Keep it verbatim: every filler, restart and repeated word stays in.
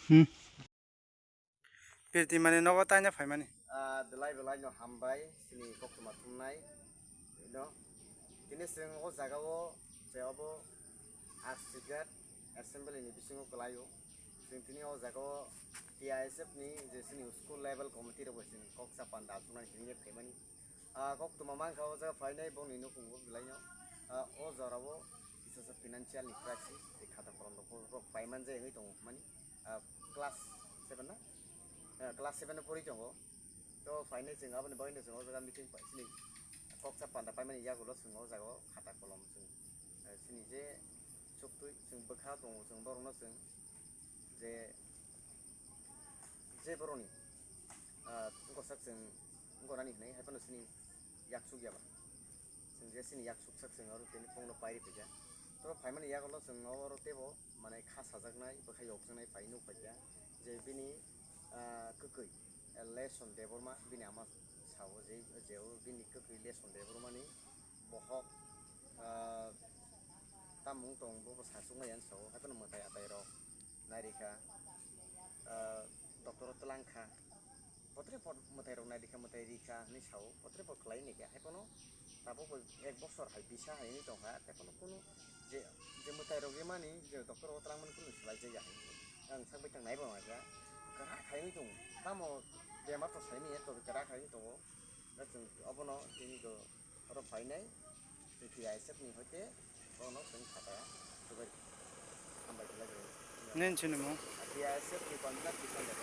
Hmm. Pirti mani nogo taina phaimani. Ah, belai belai no hambai, sini koktwma thumnai. No, tini chwng o jaga o je obo Aksigat Assembly ni bisingo kwlaio. Chwng tini o jaga o T I S F ni je sini school level committee rok bai chwng kok cha panda achuknai tini phaimani. Ah, koktwma mankha o jaga phainai bongni nukhungo belaino. Ah, o jorao kisa sa financial ni crisis, tei khata kolom rok, rok paiman jai wngwi tongo hwnmani. Ah, class seven na? Ah, class seven o pori tongo. To phainai chwng aboni bagwino chwng o jaga meeting pai sini kok cha panda paimani yagulo chwng o jaga o khata kolom chwng, ah, sini je chuktwi chwng bwkha tongo chwng borokno chwng je, je borokni, ah, wngkha sak chwng wngkha nani hinwi hai phano chini yaksuk ya ba. Chwng je chini yaksuk sak chwng oro tini phone no pairi phaikha. To phaimani yagulo chwng oro teibo mane kha sajaknai, bwkha yokjaknai phai nuk phaikha. Je bini, ah, kwkwi, eh, Leson Debbarma bini ama sao je, je o bini kwkwi Leson Debbarma ni bohok, ah, tamung tong bo, bo sachukmai ang sao, hai phano mwtai atai rok nai rikha, ah, doctor o twlang kha, potre pot mwtai rok nai rikha, mwtai rikha hinwi sao, potre pot khlai ni khe, hai phano tabuk bo ek bosor hai bisa hai wngwi tongkha, tei phano kunu je, je mwtai rok rimani, je doctor o twlangmani kunu swlai jak ya hai, ang sak bai tang nai bo nai kha, kwrak hai wngwi tongo, tamo bemar to saimanya, tobe kwrak hai wngwi tongo, da chwng obono tini do. Oro phainai, chwng T I S F ni hoite bono chwng khata chubai hambai khlai bai. Nen chini mo? T I S F ni convener kisan da.